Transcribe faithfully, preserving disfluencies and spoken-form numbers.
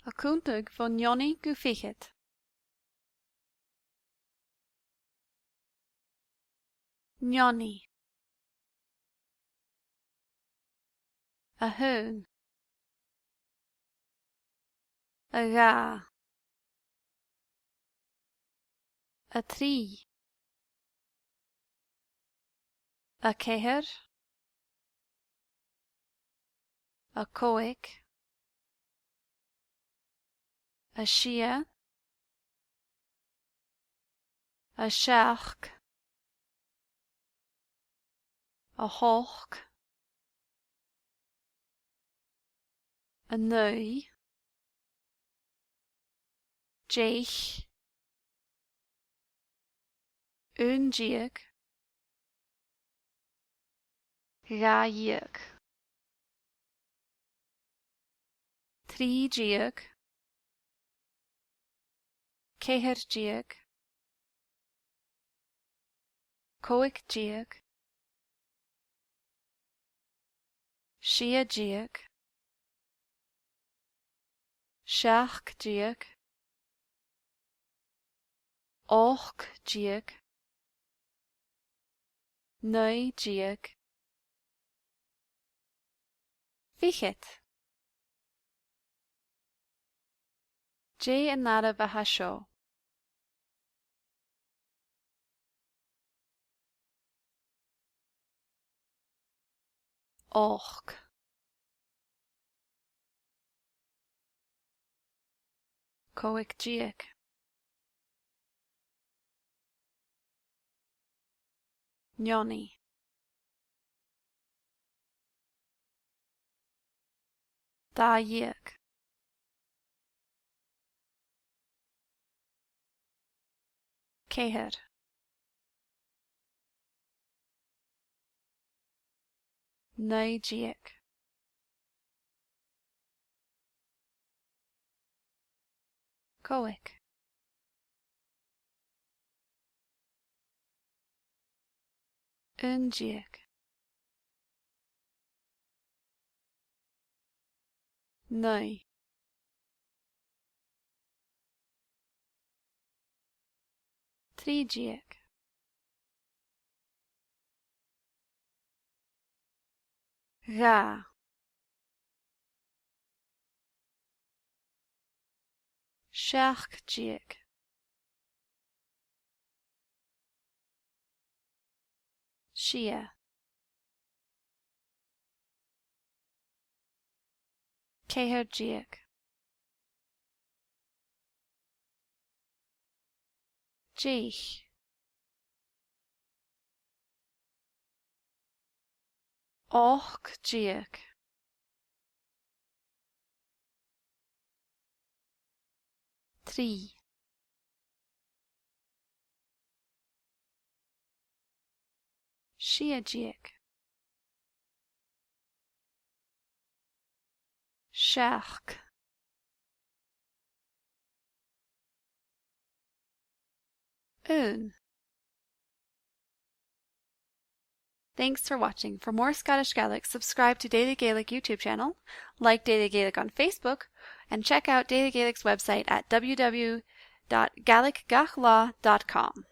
A' cunntadh bho neoni gu fichead. Neoni. A h-aon. A dhà. A trì. A ceithir. A còig. A sia. A seachd. A h-ochd. A naoi. Deich. Aon deug. Dhà dheug. Trì deug. Ceithir deug. Còig deug. Sia deug. Seachd deug. Ochd deug. Naoi deug. Fichead. Dè an àireamh a tha seo? Ochd. Còig deug. Neoni. Dà dheug. Ceithir. Naoi deug. Còig. Aon deug. Naoi. Trì deug. Dhà. Seachd deug. Sia. Ceithir deug. Deich. Ochd deug. Trì. Sia deug. Seachd. Aon. Thanks for watching. For more Scottish Gaelic, subscribe to Daily Gaelic YouTube channel, like Daily Gaelic on Facebook, and check out Daily Gaelic's website at w w w dot gaelic gach latha dot com.